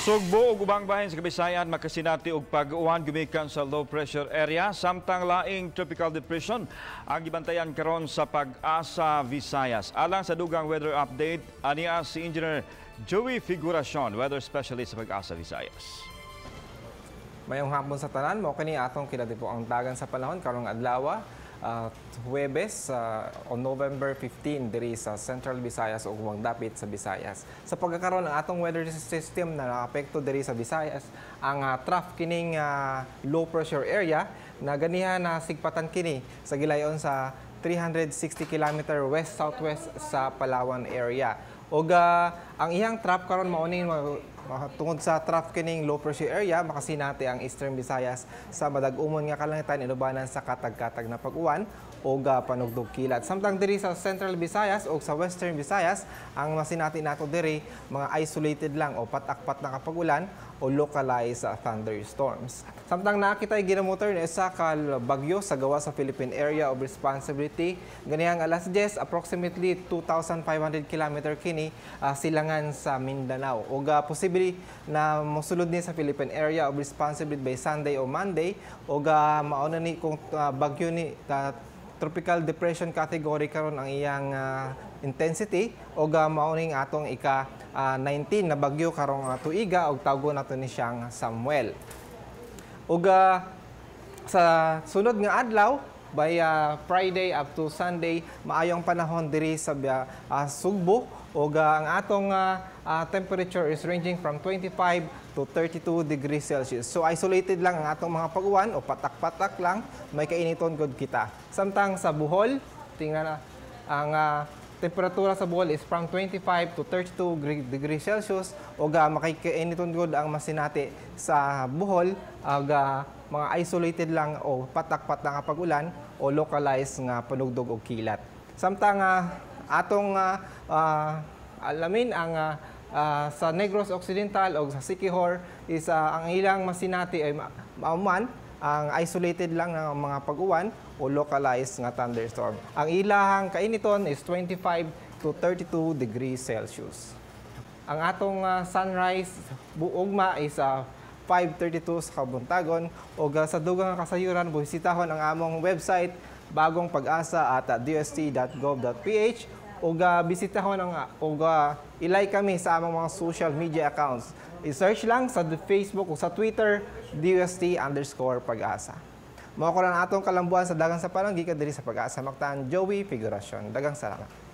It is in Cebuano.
Sugbo ug ubang bahin sa Kabisayan makasinati og pag-uwan gumikan sa low pressure area, samtang laing tropical depression ang gibantayan karon sa Pag-asa Visayas. Alang sa dugang weather update, ania si Engineer Joey Figuracion, weather specialist sa Pag-asa Visayas. Mayong hapon sa tanan, mao kini atong kinatibuang dagan sa panahon karong adlaw, Huwebes on November 15 diri sa Central Visayas ug ubang dapit sa Visayas. Sa pagkakaron, ang atong weather system na nakaapekto diri sa Visayas ang trough kining low pressure area na ganiha na sigpatan kini sa gilayon sa 360 km west southwest sa Palawan area. Ug ang iyang trough karon mao ni tungod sa trough kining low pressure area, makasinati ang Eastern Visayas sa madag-umon nga kalangitan inubanan sa katag-katag na pag-uwan ug panugdog kilat. Samtang diri sa Central Visayas ug sa Western Visayas, ang masinati nato diri mga isolated lang o patak-patak na pag-ulan o localized thunderstorms. Samtang naa kitay gina-monitor na isa ka bagyo sa gawas sa Philippine Area of Responsibility ganihang alas 10, approximately 2,500 km kini silangan sa Mindanao. Ug posible na mosulod ni sa Philippine Area of Responsibility by Sunday o Monday, ug mao na ni kung bagyo ni tropical depression category karon ang iyang intensity, ug mao ning atong ika 19 na bagyo karong tuiga, ug tawgon nato ni siyang Samuel. Ug sa sunod nga adlaw, by Friday up to Sunday, maayong panahon diri sa Sugbo, ug ang atong temperature is ranging from 25 to 32 degrees Celsius. So isolated lang ang atong mga pag-uwan o patak-patak lang, may kainiton gud kita. Samtang sa Bohol, tingnan na ang temperatura sa Bohol is from 25 to 32 degrees Celsius, ug makikainiton gud ang masinati sa Bohol, ug mga isolated lang o patak-patak nga pag-ulan o localized nga panugdog og kilat. Samtang atong alamin ang sa Negros Occidental o sa Siquijor is ang ilang masinati ay mauman ang isolated lang ng mga pag-uwan o localized nga thunderstorm. Ang ilahang kainiton is 25 to 32 degrees Celsius. Ang atong sunrise buugma is 5:32 sa kabuntagon, ug sa dugang nga kasayuran, bisitahon ang among website bagong pag-asa at dost.gov.ph, ug bisitahon ang ug i-like kami sa among mga social media accounts. I-search lang sa Facebook o sa Twitter, DOST_Pag-asa. Mao ko lang atong kalambuan sa dagan sa panahon gikan diri sa Pag-asa Mactan, Joey Figuracion. Daghang salamat.